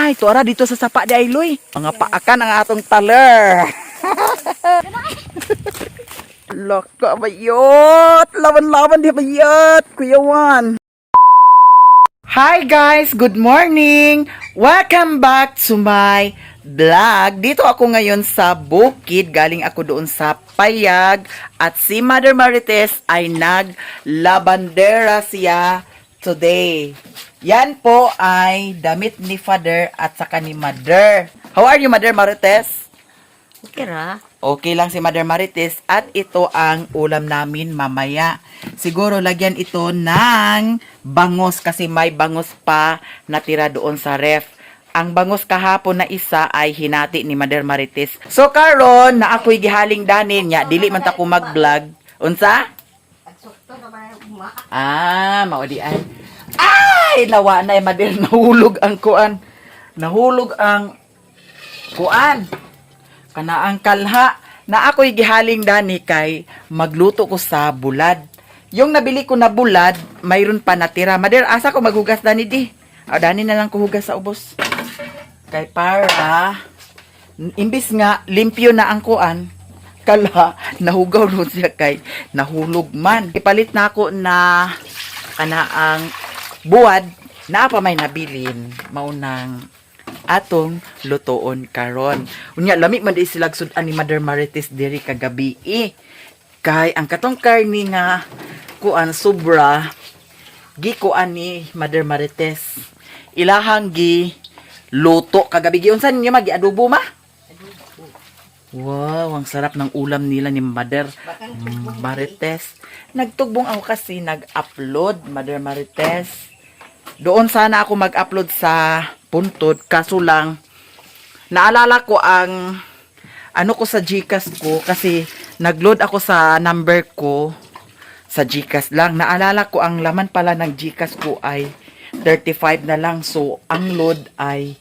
Ay, tuara dito sa sapa di ay, Loy. Mga paakan ang atong taler. Laka bayot! Laban-laban di bayot! Kuya Juan! Hi guys! Good morning! Welcome back to my vlog. Dito ako ngayon sa bukid. Galing ako doon sa Payag. At si Mother Marites ay naglabandera siya today. Yan po ay damit ni Father at saka ni Mother. How are you, Mother Marites? Okay ra. Okay lang si Mother Marites at ito ang ulam namin mamaya. Siguro lagyan ito ng bangos kasi may bangos pa natira doon sa ref. Ang bangos kahapon na isa ay hinati ni Mother Marites. So karon na ako'y gihaling danin niya, dili man ta ko mag-vlog. Unsa? Agsukto na ba yung uma? Ah, mao di ay. Ay, nawa na Mother, nahulog ang kuan. Nahulog ang kuan. Kana ang kalha na ako'y gihaling dani kay magluto ko sa bulad. Yung nabili ko na bulad, mayroon pa natira. Mother, asa ko maghugas dani di? Ah, dani na lang ko hugas sa ubos. Kay para imbis nga limpyo na ang kuan, kala nahugaw nun siya kay nahulog man. Ipalit na ako na kana ang buwad na pa may nabilin maunang atong lutoon karon. Unya lami man di sila sud-an ni Mother Marites diri kagabi eh. Kay ang katong karni nga kuan sobra gikuan ni Mother Marites. Ilahang gi luto kagabi. Giunsa ninyo magi adobo ma? Wow, ang sarap ng ulam nila ni Mother Marites. Nagtugbong ako kasi nag-upload, Mother Marites. Doon sana ako mag-upload sa puntod, kaso lang naalala ko ang ano ko sa GCash ko kasi nag-load ako sa number ko sa GCash lang. Naalala ko ang laman pala ng GCash ko ay 35 na lang. So, ang load ay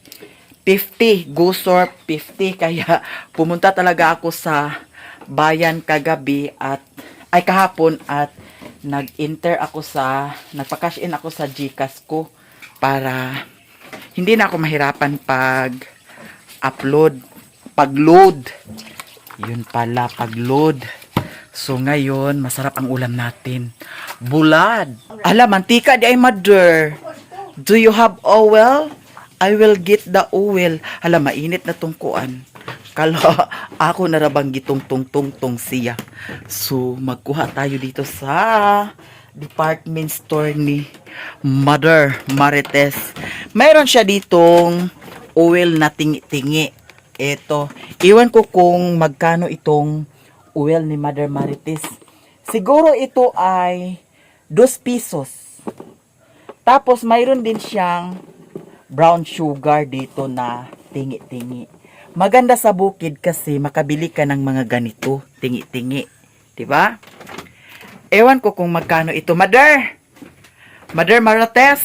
50. Gusor 50. Kaya pumunta talaga ako sa bayan kagabi at ay kahapon at nag-enter ako sa nagpa-cash in ako sa GCash ko para hindi na ako mahirapan pag upload, pag-load. Yun pala, pag-load. So ngayon, masarap ang ulam natin. Bulad. Ala, mantika di ay, Mother. Do you have oil? I will get the oil. Hala, mainit na tungkuan. Kala, ako na rabang gitungtong-tungtong siya. So, magkuha tayo dito sa department store ni Mother Marites. Mayroon siya ditong oil na tingi-tingi. Ito. Iwan ko kung magkano itong oil ni Mother Marites. Siguro ito ay 2 pesos. Tapos mayroon din siyang brown sugar dito na tingi-tingi. Maganda sa bukid kasi makabili ka ng mga ganito, tingi-tingi. 'Di ba? Ewan ko kung magkano ito. Mother! Mother Marites!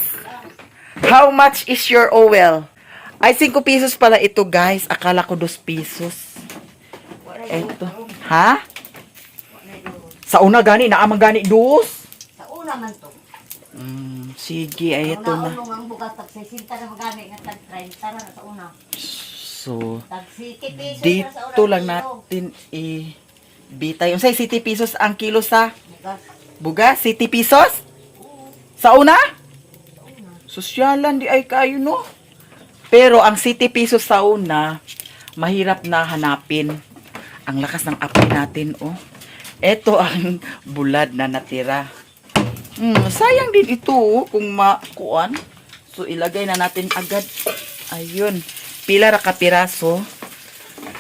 How much is your oil? Ay, 5 pesos pala ito, guys. Akala ko 2 pesos. Ito. Ha? Sa una gani, naamang gani dos. Sa una man to. Sige, ay ito na. Una ang bugat tag 60 na magani nga tag 30 na sa una. So, Tag 70 pesos na sa una. dito lang kilo. natin i-bitay. Unsay 70 pesos ang kilo sa Bugas. bugas? 70 pesos? Sa una? Sosyalan di ay kayo, no? Pero ang 70 pesos sa una, mahirap na hanapin. Ang lakas ng apoy natin, oh. Ito ang bulad na natira. Sayang din ito, oh, kung makuan. So ilagay na natin agad. Ayun. Pila ra ka piraso.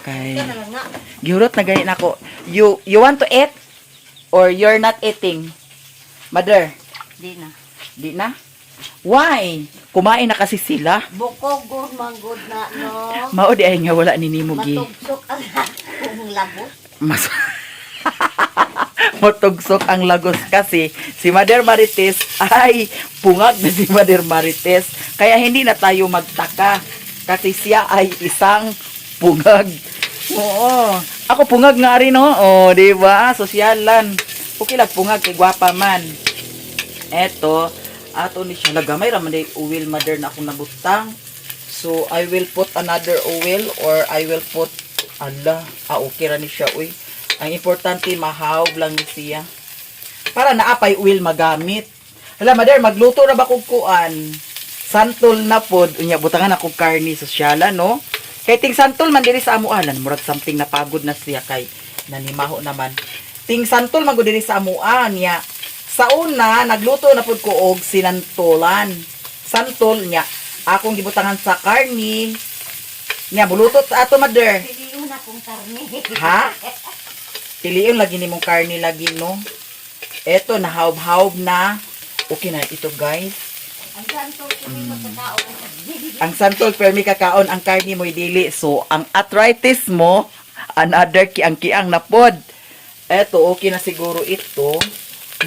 Kay Ito na lang nga. gihurot na gani nako. You want to eat or you're not eating? Mother, Di na. di na? Why? Kumain na kasi sila. Bukog gud man gud na no. Mao di ay nga wala ni nimo gi. Matugsok ang akong labot. Mas Motugsok ang lagos kasi si Mother Marites ay pungag na si Mother Marites. Kaya hindi na tayo magtaka kasi siya ay isang pungag. Oo. Ako pungag nga rin, no? Oh, di ba? Sosyalan. Okay lang pungag kay gwapa man. Eto, ato ni siya lagamay ra man day uwil, Mother, na akong nabutang. So, I will put another oil or I will put, ala, ah, okay ra ni siya, uy. Ang importante, mahawb lang ni siya. Para naapay oil magamit. Hala, mother, magluto na ba kog kuan? Santol na pod. Unya, butangan ako karni sosyala, no? Kay ting santol man diri sa amuan, murag something napagod na siya kay nanimaho naman. Ting santol man gud diri sa amuan niya. Sa una, nagluto na pud ko og sinantolan. Santol niya. Akong gibutangan sa karni. Nya, bulutot sa ato, mother. Piliyon akong karne. Ha? Piliin lagi ni mong karni lagi, no? Eto, nahawb-hawb na. Okay na ito, guys. Ang santol kini magkakaon. Ang santol, permi kakaon, ang karni mo'y dili. So, ang arthritis mo, another kiang-kiang na pod. Eto, okay na siguro ito.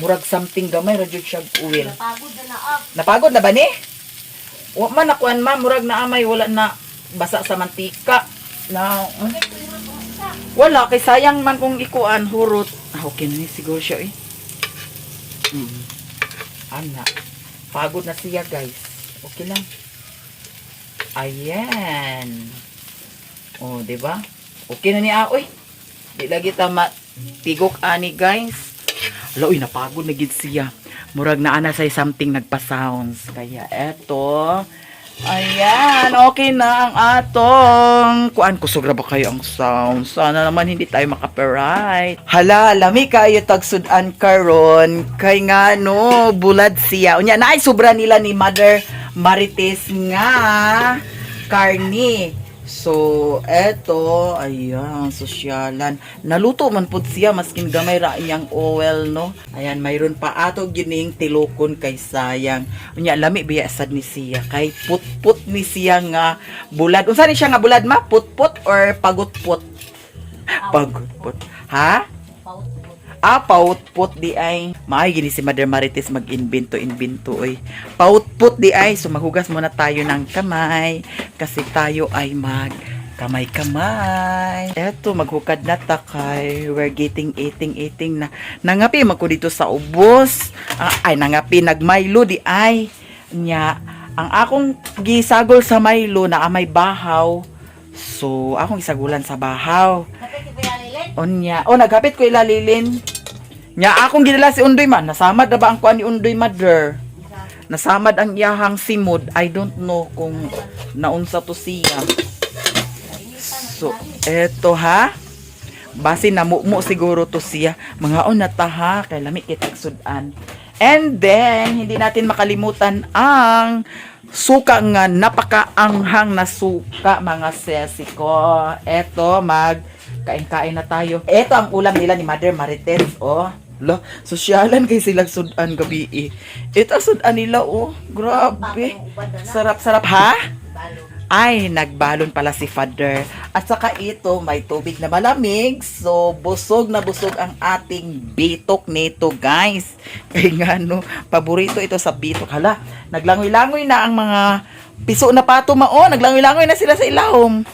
Murag something gamay, ra jud siya oil. Napagod na na up. Napagod na ba ni? Wa man nakuan ma, murag na amay, wala na basa sa mantika. Na, Wala, kay sayang man kung ikuan, hurot. Ah, okay na ni siguro siya eh. Ana, pagod na siya, guys. Okay lang. Ayan. Oh, di ba? Okay na niya, oy. Di lagi ta tigok ani, guys. Ala, uy, napagod na gid siya. Murag na ana say something nagpa-sounds. Kaya eto. Ayan, okay na ang atong kuan, kusog ra ba kayo ang sound? Sana naman hindi tayo maka-copyright. Hala, lami kayo tagsudan karon kay nga no, bulad siya. Unya naay sobra nila ni Mother Marites nga karni. So, eto, ayan, sosyalan. Naluto man pud siya, maskin gamay ra iyang oil, no? Ayan, mayroon pa ato gining tilukon kay sayang. Unya, lami biya sad ni siya. Kay put-put ni siya nga bulad. Unsa ni siya nga bulad, ma? Put-put or pagutput? Pagutput. Ha? Pautput. Ah, pautput di ay. Maay gini si Mother Marites mag-invento invento oy. Pautput di ay. So maghugas muna tayo ng kamay kasi tayo ay mag kamay-kamay. Eto, maghukad na ta kay we're getting eating eating na. Nangapi man ko dito sa ubos. Ah, ay, nangapi nagmaylo di ay. Nya, ang akong gisagol sa Milo na amay bahaw. So, akong isagulan sa bahaw. Kapit ba yan, Lilin? Onya. Oh, naghapit ko ilalilin. Nya akong gidala si Undoy man. Nasamad na ba ang kuan ni Undoy, mother? Nasamad ang iyahang simod. I don't know kung naunsa to siya. So, eto ha. Basi namumo siguro to siya. Mga na ta ha. Kay lami kitag sudan. And then, hindi natin makalimutan ang suka nga napakaanghang na suka, mga sesi ko. Eto, mag kain-kain na tayo. Eto ang ulam nila ni Mother Marites, oh. Lo, sosyalan kay silang sudan gabi eh. Ito ang sudan nila, oh. Grabe. Sarap-sarap, ha? Balo. Ay, nagbalon pala si Father. At saka ito, may tubig na malamig. So, busog na busog ang ating bitok nito, guys. Kaya nga, no, paborito ito sa bitok. Hala, naglangoy-langoy na ang mga piso na pato mao. Naglangoy-langoy na sila sa ilahom.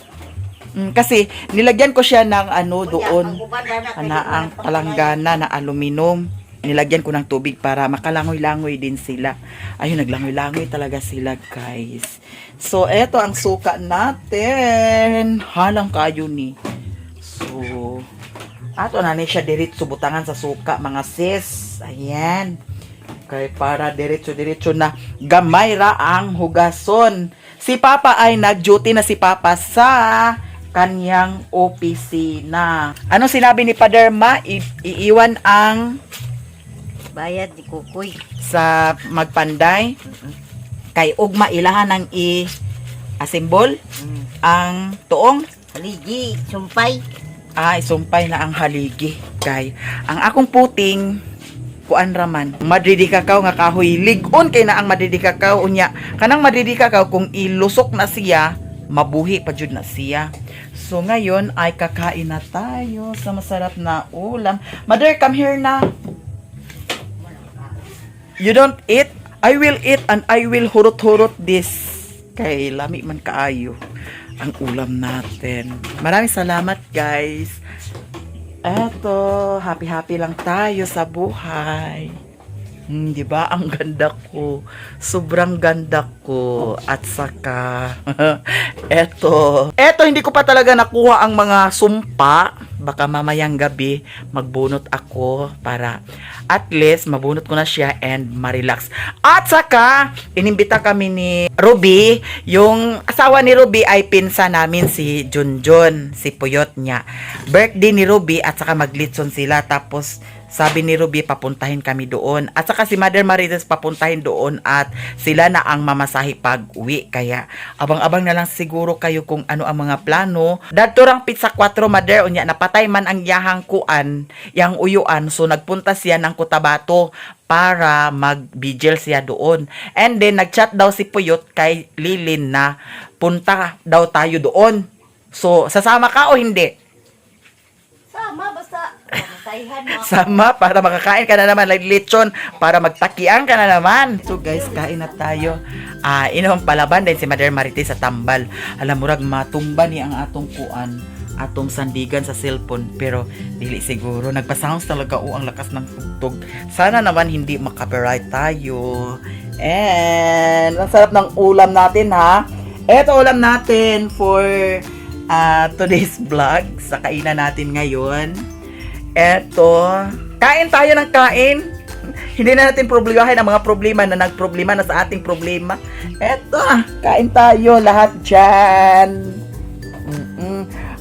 Kasi nilagyan ko siya ng ano doon. Ana ang palanggana na aluminum. Nilagyan ko ng tubig para makalangoy-langoy din sila. Ayun, naglangoy-langoy talaga sila, guys. So, eto ang suka natin. Halang kayo ni. So, ato na ni siya diretso butangan sa suka, mga sis. Ayan. Kay para diretso-diretso na gamay ra ang hugason. Si Papa ay nag-duty na si Papa sa kanyang opisina. Ano sinabi ni Father Ma? Iiwan ang Bayad ni Kukoy. Sa magpanday kay ugma ilahan ang i-assemble ang tuong Haligi, sumpay. Ah, isumpay na ang haligi. Kay, ang akong puting, kuan raman. Madre di Cacao nga kahoy. Ligon kay na ang Madre di Cacao. Unya, kanang Madre di Cacao, kung ilusok na siya, mabuhi pa jud na siya. So ngayon ay kakain na tayo sa masarap na ulam. Mother, come here na. You don't eat? I will eat and I will hurot-hurot this. Kay lami man kaayo ang ulam natin. Maraming salamat, guys. Eto, happy-happy lang tayo sa buhay. Di ba? Ang ganda ko. Sobrang ganda ko. At saka, eto. Eto, hindi ko pa talaga nakuha ang mga sumpa. Baka mamayang gabi, magbunot ako para at least mabunot ko na siya and ma-relax. At saka, inimbita kami ni Ruby. Yung asawa ni Ruby ay pinsa namin si Junjun, si Puyot niya. Birthday ni Ruby at saka maglitson sila. Tapos, sabi ni Ruby, papuntahin kami doon. At saka si Mother Marites papuntahin doon at sila na ang mamasahe pag uwi. Kaya abang-abang na lang siguro kayo kung ano ang mga plano. Dadto rang pizza 4, Mother, unya napatay man ang yahang kuan, yang uyuan. So nagpunta siya ng Cotabato para mag-vigil siya doon. And then nagchat daw si Puyot kay Lilin na punta daw tayo doon. So sasama ka o hindi? Sama, basta pamatayan mo. Sama para makakain ka na naman like lechon para magtakian ka na naman. So guys, kain na tayo. Ah, inom palaban din si Mother Marites sa tambal. Alam mo rag matumba ni ang atong kuan, atong sandigan sa cellphone, pero dili siguro nagpa-sounds talaga o ang lakas ng tugtog. Sana naman hindi makopyright tayo. And ang sarap ng ulam natin, ha. Eto ulam natin for today's vlog sa kainan natin ngayon. Eto, kain tayo ng kain. Hindi na natin problemahin ang mga problema na nagproblema na sa ating problema. Eto, kain tayo lahat dyan.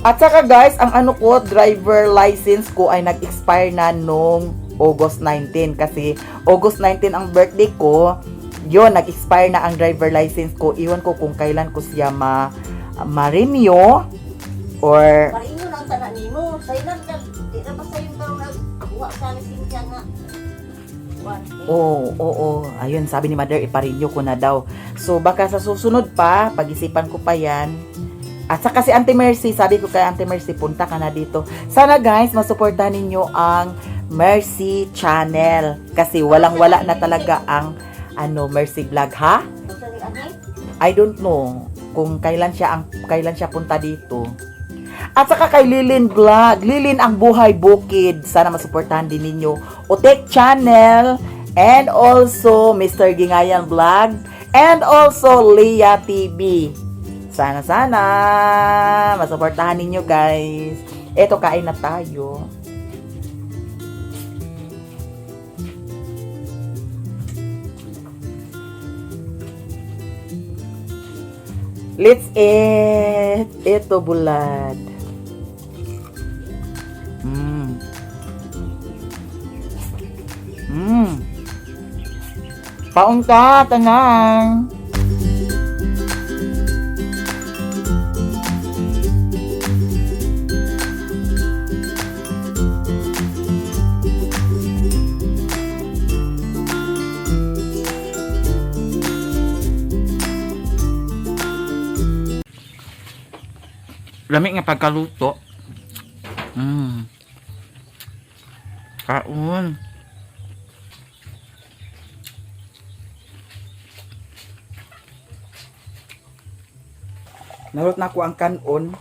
At saka guys, ang ano ko, driver license ko ay nag-expire na nung August 19 kasi August 19 ang birthday ko. Yun, nag-expire na ang driver license ko. Iwan ko kung kailan ko siya ma-renew or Paringon ang tanan nimo. Sa ilang ka, di na ba sa yung karon nagkuha sa lisensya nga. One. Oo, oo. Ayun, sabi ni Mother, iparenew ko na daw. So, baka sa susunod pa, pag-isipan ko pa yan. At saka si Auntie Mercy, sabi ko kay Auntie Mercy, punta ka na dito. Sana guys, masuportahan ninyo ang Mercy Channel. Kasi walang-wala na talaga ang ano, Mercy Vlog, ha? Unsa ni ani? I don't know kung kailan siya punta dito. At saka kay Lilin Vlog, Lilin ang Buhay Bukid. Sana masuportahan din ninyo. Otek Channel and also Mr. Gingayan Vlog and also Leah TV. Sana sana masuportahan ninyo, guys. Eto, kain na tayo. Let's eat. Ito bulad. Paunta, tanang. Lami nga pagkaluto. Kaon. Narot na ko ang kanon.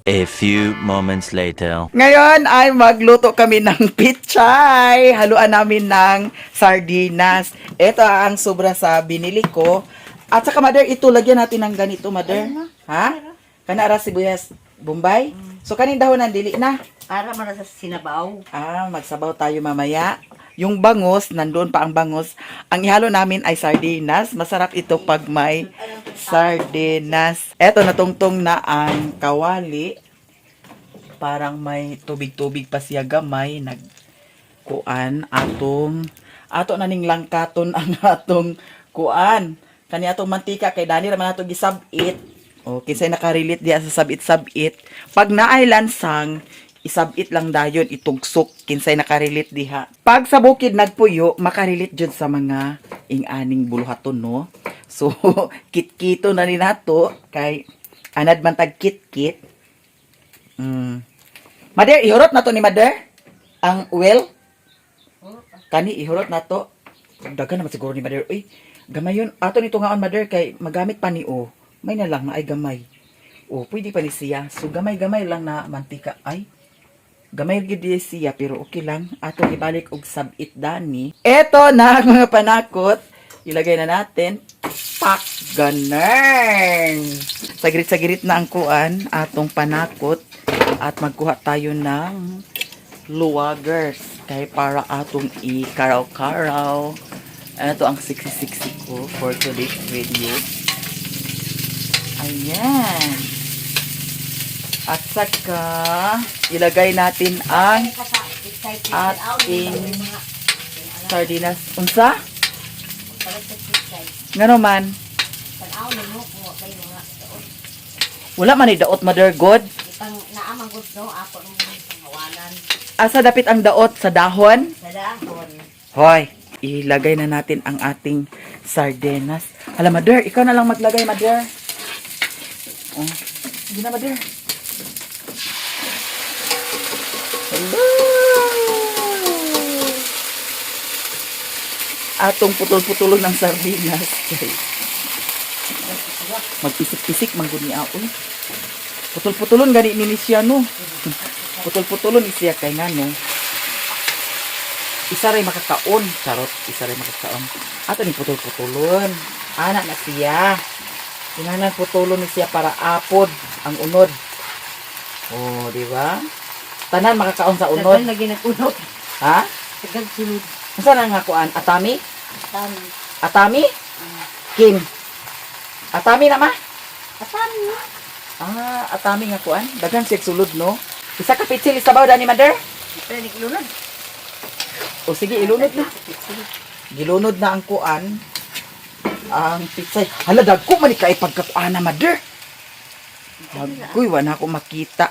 A few moments later. Ngayon ay magluto kami ng pichay. Haluan namin ng sardinas. Ito ang sobra sa binili ko. At saka, Mother, ito lagyan natin ng ganito, Mother. Ha? Kana ra sibuyas Bombay? So kanin dahon ang dili na. Para man na sa sinabaw. Ah, magsabaw tayo mamaya. Yung bangus, nandun pa ang bangus. Ang ihalo namin ay sardinas. Masarap ito pag may sardinas. Eto, natungtong na ang kawali. Parang may tubig-tubig pa siya gamay. Nagkuan atong, ato na ning langkaton ang atong kuan. Kani atong mantika kay dani raman ato gisab-it. O kinsay nakarelate diya sa sabit-sabit. Pag naay lansang, isabit lang dayon, itugsok kinsay nakarelate diha. Pag sa bukid nagpuyo, makarelate jud sa mga ing-aning buluhaton, no. So kitkito na ni nato kay anad man tag kitkit. Mother, ihurot na to ni Mother ang oil. Kani ihurot na to. Daghan naman siguro ni Mother. Uy, gamay yun. Ato nito ngaon, Mother, kay magamit pa ni o. May na lang, naay gamay. Oh, pwede pa ni siya. So gamay-gamay lang na mantika. Ay, gamay gyud di siya pero okay lang. Atong ibalik og sabit dani. Eto na ang mga panakot. Ilagay na natin. Pak ganern. Sagirit-sagirit na ang kuan atong panakot at magkuha tayo ng luwagers kay para atong i-karaw-karaw. Ito ang 60-60 ko for today's video. Ayan. At saka, ilagay natin ang ating sardinas. Unsa? Ngano man? Wala man ni daot, Mother God. Ipang naamang gud no ako nung panghawanan Asa dapit ang daot sa dahon? sa dahon. Hoy, ilagay na natin ang ating sardinas. Hala, Mother, ikaw na lang maglagay, Mother. Oh, hindi na, Mother. Hello! Atong putol-putulon ng sardinas. Kay magpisik-pisik man gud niya oy. Putol-putulon gani ni siya no. Putol-putulon ni siya kay ngano. Isa ray makakaon. Charot, isa ray makakaon. Ato ni putol-putulon. Ana na siya. Kinahanglan putulon ni siya para apod ang unod. Oh, di ba? Tanan makakaon sa unod. Tagal lagi nag-unod. Ha? Tagal sulod. Unsa na nga kuan? Atami? Atami. Atami? Kim. Atami na ma? Atami. Ah, atami nga kuan. Daghan siya sulod no. Isa ka pitsil isabaw dani, Mother? Pero nag-lunod. O sige, ilunod na. Gilunod na ang kuan. Ang pitsay. Hala, dagko man ni kay pagkakuana, Mother. Dagkoy, wala ako makita.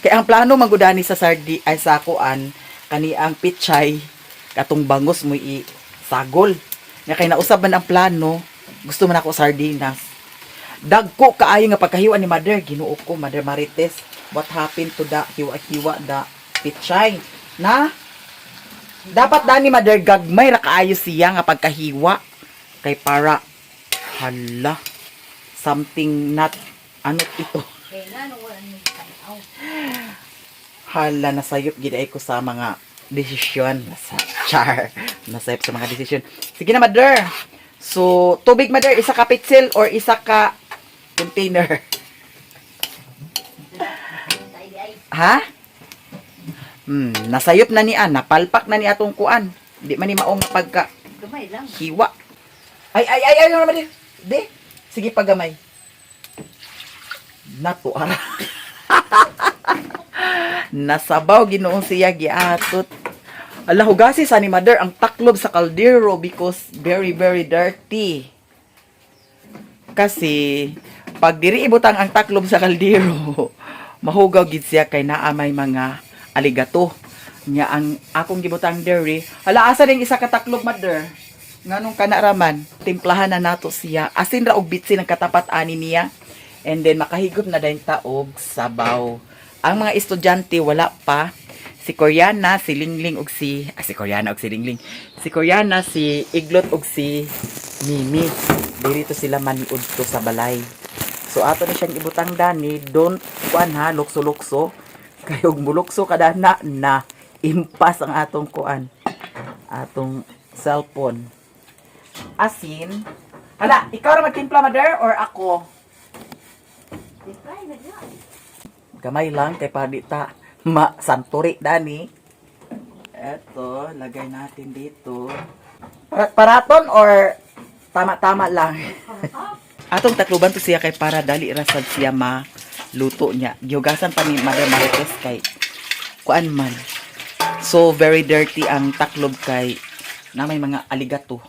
Kaya ang plano magudani sa sardi ay sa kuan kani ang pitsay katong bangos mo i sagol. Nga kay nausab man ang plano, gusto man ako sardinas. Dagko kaayo nga pagkahiwa ni Mother, Ginoo ko, Mother Marites. What happened to the hiwa-hiwa da pitsay? Na? Dapat dani, Mother, gagmay ra kaayo siya nga pagkahiwa kay para hala something not ano ito. Kaya nga nung wala nang tanaw. Hala, nasayop gid ay ko sa mga desisyon. Nasa char. Nasayop sa mga desisyon. Sige na, Mother. So, tubig, Mother, isa ka pitsil or isa ka container? Ay ay. Ha? Nasayop na niya, napalpak na niya atong kuan. Di man ni maong nga pagka Gamay lang. hiwa. Ay, ay, ay, ay, ano naman di? Sige, pagamay. Nato, ara. Nasabaw, ginoong siya, giatot. Ala, hugasi sa ni Mother ang taklob sa kaldero because very, very dirty. Kasi, pag diri ibutang ang taklob sa kaldero, mahugaw gid siya kay naa may mga aligato. Nya ang akong gibutang diri, hala asa ning isa ka taklob, Mother? Nganong kanaraman, timplahan na nato siya. Asin ra og bitsin ang katapat ani niya. And then makahigop na dayon ta og sabaw. Ang mga estudyante wala pa. Si Koreana, si Lingling og si ah, si Koreana og si Lingling. Si Koreana, si Iglot og si Mimi. Diri to sila maniud to sa balay. So ato ni siyang ibutang dani, don't kuan ha, lukso-lukso. Kay og mulukso kada na na impas ang atong kuan. Atong cellphone. Asin. Hala, ikaw ra magtimpla, Mother, or ako? Ay, nagla. Gamay lang kay para di ta ma santuri dani. Eto, lagay natin dito. Paraton or tama-tama lang? Atong takluban to siya kay para dali ra sad siya maluto niya. Gihugasan pa ni Mother Marites kay kuan man. So very dirty ang taklob kay na may mga aligato.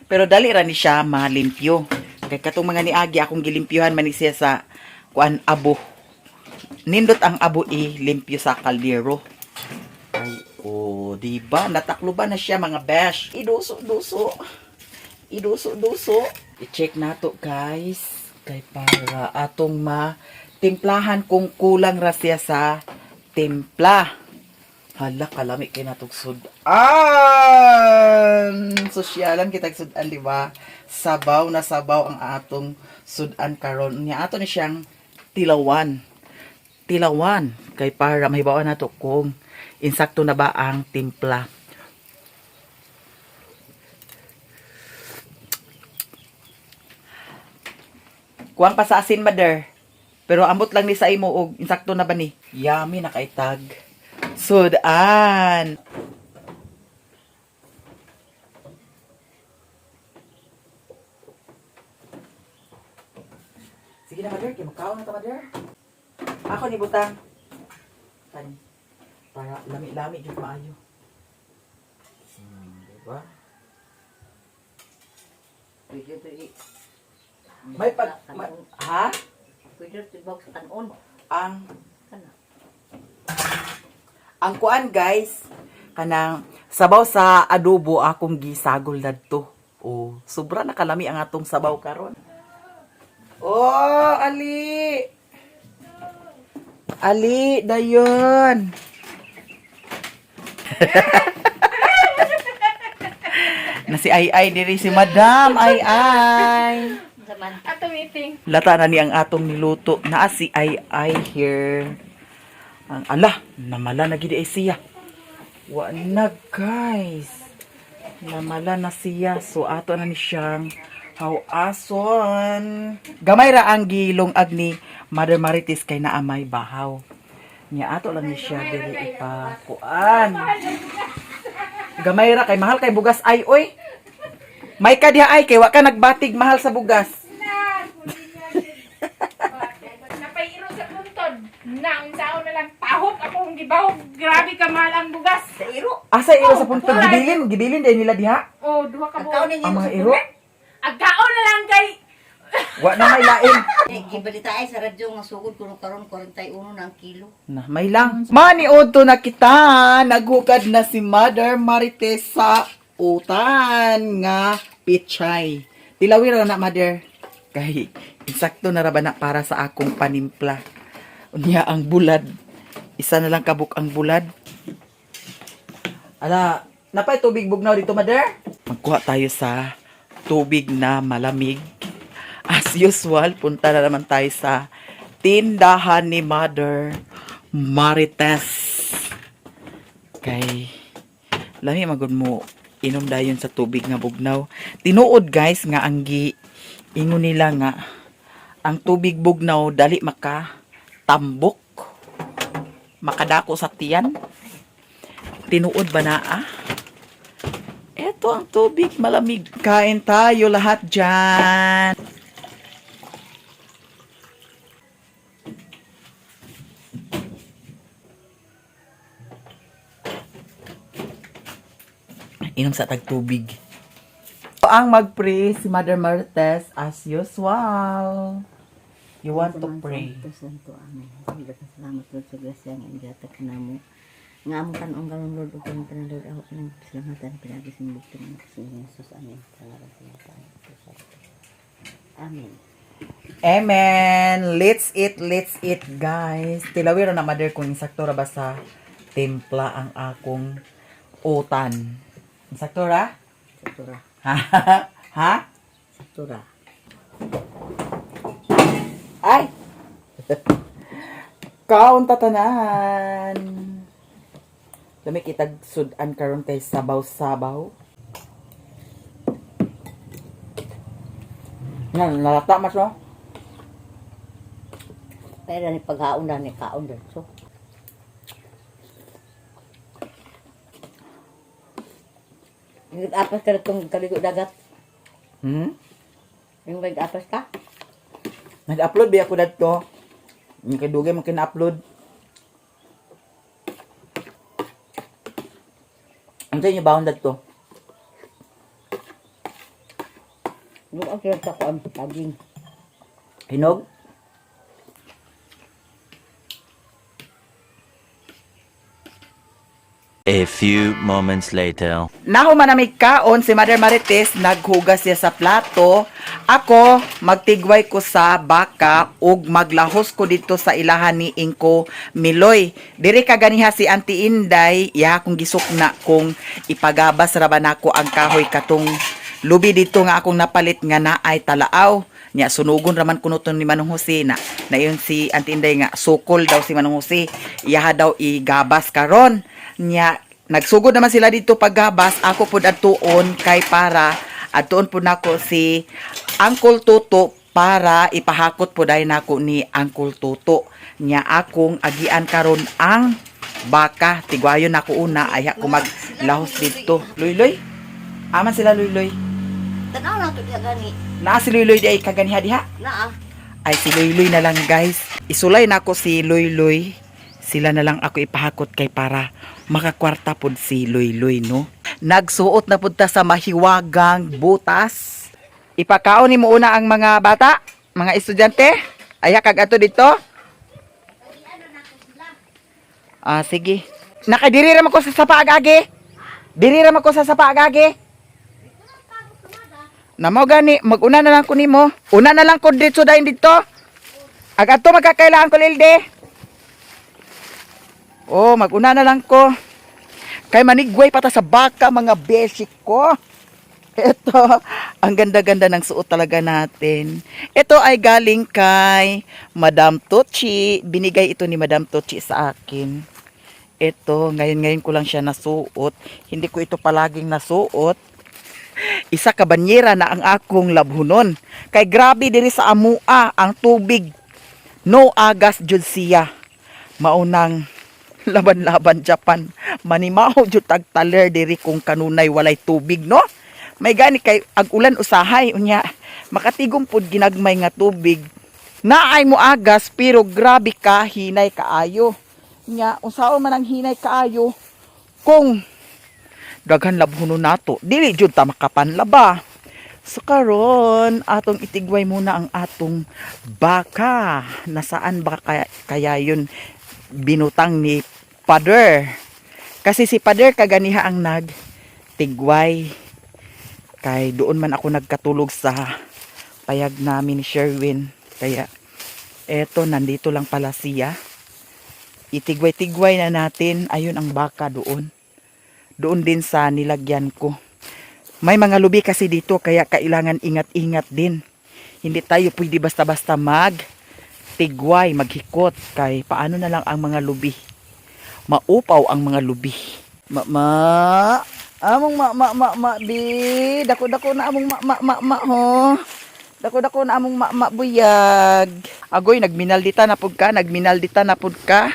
Pero dali ra ni siya malimpyo. Kay katong mga niagi akong gilimpyuhan man ni siya sa kuan abo. Nindot ang abo i limpyo sa kaldero. Ay, oh, di ba? Natakloban na siya mga besh. Iduso, duso. Iduso, duso. I-check nato guys. Kay para atong matimplahan kung kulang ra siya sa timpla. Hala, kalami kay natog sudan. Sosyalan kitag sudan, di ba? Sabaw na sabaw ang atong sudan karon. Nya ato ni siyang Tilawan. Tilawan kay para mahibaw nato kung insakto na ba ang timpla. Kuwang pa sa asin, mother. Pero ambot lang ni sa imo og insakto na ba ni? Yummy na kaitag. Sudan. Sige na, mother. Kay makaon na ta, mother. Ako ni butang. Kan para lami-lami jud maayo. Diba? Pwede to i. May pag ha? Pwede to ibag sa kanon. Ang Kana. Ang kuan guys, kanang sabaw sa adobo akong gisagol dadto. Oh, sobra na kalami ang atong sabaw karon. Oh, Ali. Ali, dayon. Na si Ay Ay diri si Madam Ay Ay. Saman. Ato meeting. Lata na ni ang atong niluto. Naa si Ay Ay here. Ang ala, namala na gid ay siya. Wa na guys. Namala na siya. So ato na ni siyang hawason. Gamay ra ang gilong agni Mother Marites kay naa may bahaw. Nya ato lang ni siya diri ipakuan. Gamay ra kay mahal kay bugas ay oy. May ka diha ay kay wa ka nagbatig mahal sa bugas. Na, Napairo sa puntod. Na, unsaon na lang tahok akong gibahog. Grabe ka mahal ang bugas. Sa iro. Asa iro sa puntod Wala. gibilin, gibilin din nila diha. Oh, duha ka Ang kaon buok. ninyo Ang mga sa iro. Agkaon na lang kay Wa na may lain. Eh, gibalita ay sa radyo nga sugod kuno karon 41 na ang kilo. Na may lang. Maniodto na kita. Naghukad na si Mother Marites sa utan nga pichay. Tilawi ra na mother. Kay insakto na ra ba na para sa akong panimpla. Unya ang bulad. Isa na lang kabuk ang bulad. Ala, napay tubig bugnaw dito, mother? Magkuha tayo sa tubig na malamig. As usual, punta na naman tayo sa tindahan ni Mother Marites. Kay lami magud mo inom dayon sa tubig nga bugnaw. Tinuod guys nga ang gi ingon nila nga ang tubig bugnaw dali maka tambok makadako sa tiyan. Tinuod ba na ah? Eto ang tubig malamig. Kain tayo lahat dyan. Inom sa tag tubig. Ang mag-pray si Mother Marites as usual. You want to pray. Santo, amen. Salamat Lord sa grasya nga igatag kanamo. Nga among kanon karon Lord ug kami tanan Lord ako kanang pasalamatan pinagi sa imong bugtong anak sa Jesus. Amen. Sa ngalan sa Iyang Santo. Amen. Amen. Let's eat, guys. Tilawiro na mother kung insakto ra ba sa timpla ang akong utan. Insakto ra? Saktura. Ha? Saktura. Ay! Kaon tatanan. Dami kitag sudan karon kay sabaw-sabaw. Nga, nalata mas no? Pero ni paghaon na ni kaon dito. Nag-apas ka na itong kaligo dagat. Hmm? Yung nag-apas ka? Nag-upload ba ako dadto? Yung kay dugay man kina-upload. Ano sa inyo baon dadto? Yung ang kinagta ko ang paging. Hinog? A few moments later. Nahuman na may kaon si Mother Marites, naghugas siya sa plato. Ako, magtigway ko sa baka ug maglahos ko dito sa ilahan ni Ingko Miloy. Diri ka ganiha si Auntie Inday, iya akong gisukna kung ipagabas ra ba nako ang kahoy katong lubi dito nga akong napalit nga naay talaaw. Nya sunugon raman kuno to ni Manong Jose na nayon si Auntie Inday nga sukol daw si Manong Jose. Iyaha daw igabas karon. Nya nagsugod naman sila dito paggabas. Ako pud adtuon kay para adtuon pud nako si Uncle Toto para ipahakot po dahil nako ni Uncle Toto. Nya akong agian karon ang baka. Tigwayon nako una ay ako maglahos dito. Luyloy? Aman sila, Luyloy. Tanaw na to diha gani. Naa si Luyloy di ay kaganiha diha. Naa. Ay, si Luyloy na lang, guys. Isulay nako si Luyloy. Sila na lang ako ipahakot kay para makakwarta pod si Luyloy, no. Nagsuot na pud ta sa mahiwagang butas. Ipakaon nimo una ang mga bata, mga estudyante. Aya kag ato dito. Ah, sige. Nakadiri ra man ko sa sapa agagi. Diri ra man ko sa sapa agagi. Namo gani, mag-una na lang ko nimo. Una na lang ko dito dayon dito. Ag ato magkakailangan ko lilde. Oh, mag-una na lang ko. Kay manigway pa ta sa baka, mga basic ko. Ito, ang ganda-ganda ng suot talaga natin. Ito ay galing kay Madam Tochi. Binigay ito ni Madam Tochi sa akin. Ito, ngayon-ngayon ko lang siya nasuot. Hindi ko ito palaging nasuot. Isa ka banyera na ang akong labhunon. Kay grabe diri sa amua ang tubig. No agas jud siya. Maunang laban-laban Japan. Manimaho jud tag taler diri kung kanunay walay tubig, no? May gani kay ag ulan usahay unya makatigom pud ginagmay nga tubig. Naay mo agas pero grabe ka hinay kaayo. Nya unsaon man ang hinay kaayo kung daghan labhunon nato, dili jud ta makapanlaba. So karon atong itigway muna ang atong baka. Nasaan ba kaya yun binutang ni Father? Kasi si Father kaganiha ang nagtigway. Kay doon man ako nagkatulog sa payag namin ni Sherwin. Kaya eto, nandito lang pala siya. Itigway-tigway na natin. Ayun ang baka doon. Doon din sa nilagyan ko. May mga lubi kasi dito kaya kailangan ingat-ingat din. Hindi tayo pwede basta-basta mag tigway, maghikot kay paano na lang ang mga lubi. Maupaw ang mga lubi. Ma, among ma ma ma ma bi, dako dako na among ma ma ma ma ho. Dako dako na among ma ma buyag. Agoy, nagminaldita na pud ka, nagminaldita na pud ka.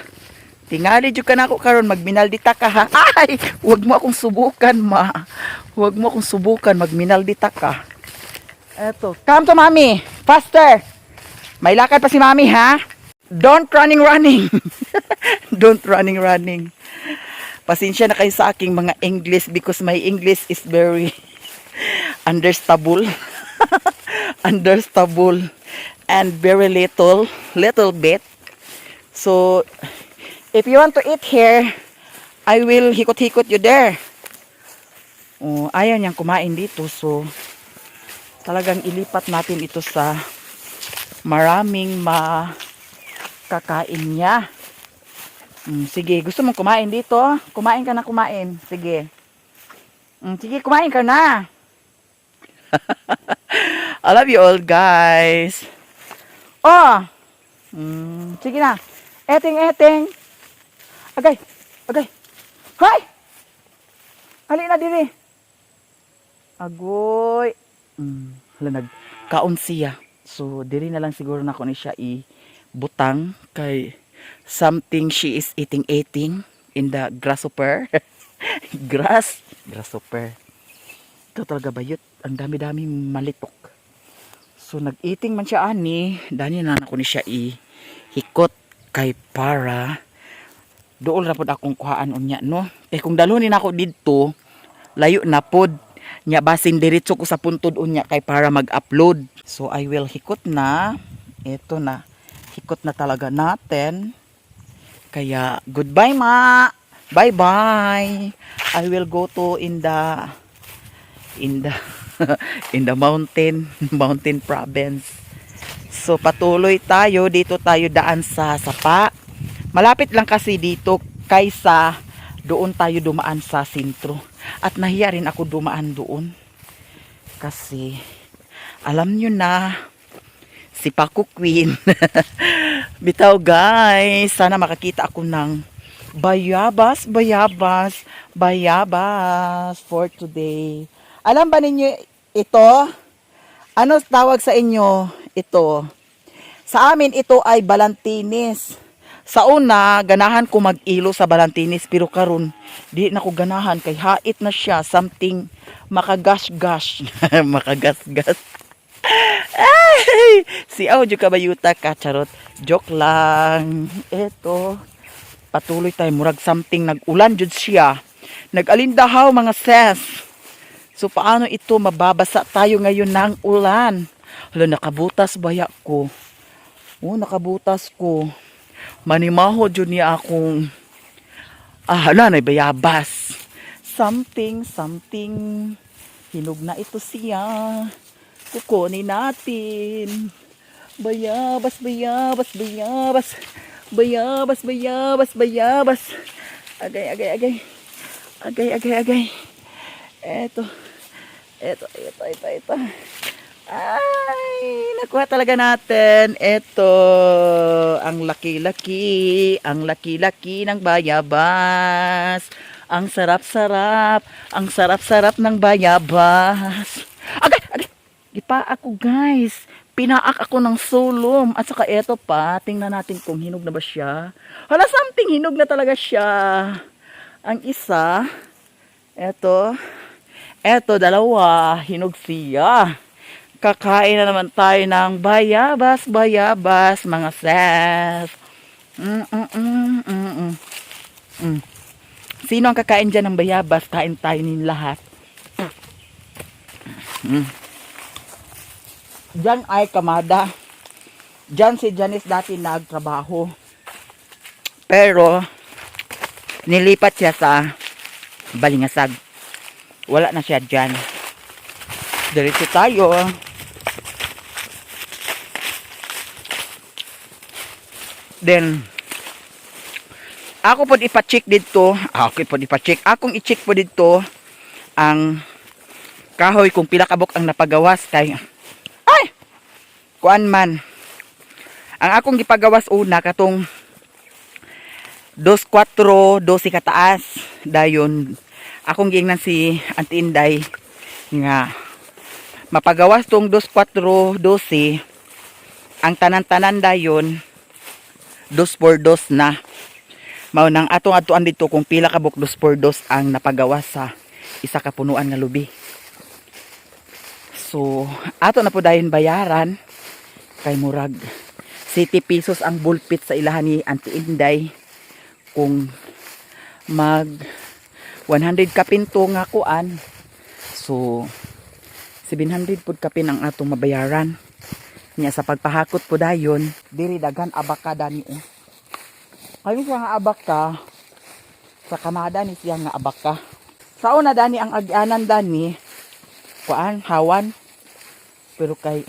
Tingali jud ka nako karon, magminaldita ka ha. Ay, wag mo akong subukan, ma. Wag mo akong subukan, magminaldita ka. Eto, come to mommy. Faster. May lakad pa si mommy ha. Don't running running. Don't running running. Pasensya na kayo sa aking mga English because my English is very understandable. Understandable and very little, little bit. So, if you want to eat here, I will hikot-hikot you there. Oh, ayaw niyang kumain dito. So, talagang ilipat natin ito sa maraming makakain niya. Sige, gusto mong kumain dito? Kumain ka na kumain. Sige. Sige, kumain ka na. I love you all, guys. Oh! Sige na. Eting, eting. Agay, agay. Hoy! Ali na diri. Agoy. Hala, nagkaon siya. So, diri na lang siguro na ko ni siya i-butang kay something she is eating eating in the grasshopper. Grass. Grasshopper. Ito talaga bayot. Ang dami-daming malitok. So, nag-eating man siya ani. Dani na nako ni siya i-hikot kay para dool ra pod akong kuhaan unya, no. Kay kung dalhon ni nako didto, layo na pod. Nya basin diretso ko sa puntod unya kay para mag-upload. So I will hikot na. Ito na. Hikot na talaga natin. Kaya goodbye, ma. Bye bye. I will go to in the mountain mountain province. So patuloy tayo dito, tayo daan sa sapa. Malapit lang kasi dito kaysa doon tayo dumaan sa sentro. At nahiya rin ako dumaan doon. Kasi alam nyo na Si Paco Queen. Bitaw, guys, sana makakita ako ng bayabas, bayabas, bayabas for today. Alam ba ninyo ito? Ano tawag sa inyo ito? Sa amin ito ay balantinis. Sa una, ganahan ko mag-ilo sa balantinis, pero karon di na ko ganahan kay hait na siya, something makagas-gas, makagas-gas. Ay! Si Audio kabayuta ka, charot. Joke lang. Eto, patuloy tayo, murag something nag-ulan jud siya. Nag-alindahaw, mga ses. So paano ito, mababasa tayo ngayon ng ulan? Hala, nakabutas baya ko. Oh, nakabutas ko. Manimaho jud niya akong, ah, hala, nay bayabas. Something, something. Hinog na ito siya. Kukunin natin. Bayabas, bayabas, bayabas. Bayabas, bayabas, bayabas. Agay, agay, agay. Agay, agay, agay. Eto. Eto, eto, ito, ito. Ay, nakuha talaga natin. Ito, ang laki-laki, ang laki-laki ng bayabas. Ang sarap-sarap, ang sarap-sarap ng bayabas. Agay, agay. Gipa ako, guys. Pinaak ako ng sulom. At saka eto pa, tingnan natin kung hinog na ba siya. Hala, something hinog na talaga siya. Ang isa, eto, eto, dalawa, hinog siya. Kakain na naman tayo ng bayabas, bayabas, mga ses. Sino ang kakain dyan ng bayabas? Kain tayo nin lahat. Diyan ay kamada. Diyan si Janice dati nagtrabaho. Pero, nilipat siya sa Balingasag. Wala na siya dyan. Diretso tayo. Then, ako po ipa-check dito. Ako po ipa-check. Akong i-check po dito ang kahoy kung pila kabok ang napagawas kay, ay, kuan man ang akong gipagawas una, katong 2.4 12 kataas. Dayon akong giingnan si Auntie Inday nga mapagawas tong 2.4 12 ang tanan-tanan, dayon 2 por 2 na. Mao nang atong atuan dito kung pila ka buk 2 por 2 ang napagawas sa isa ka punuan nga lubi. So ato na po dayon bayaran kay murag 70 pesos ang bulpit sa ilahan ni Auntie Inday kung mag 100 kapin to nga kuan. So 700 pud kapin ang atong mabayaran niya sa pagpahakot po. Dayon diri daghan abaka dani, oh. Kayo siya nga abaka sa kamada ni siya nga abaka. Sa una dani, ang agianan dani, kuan, hawan, pero kay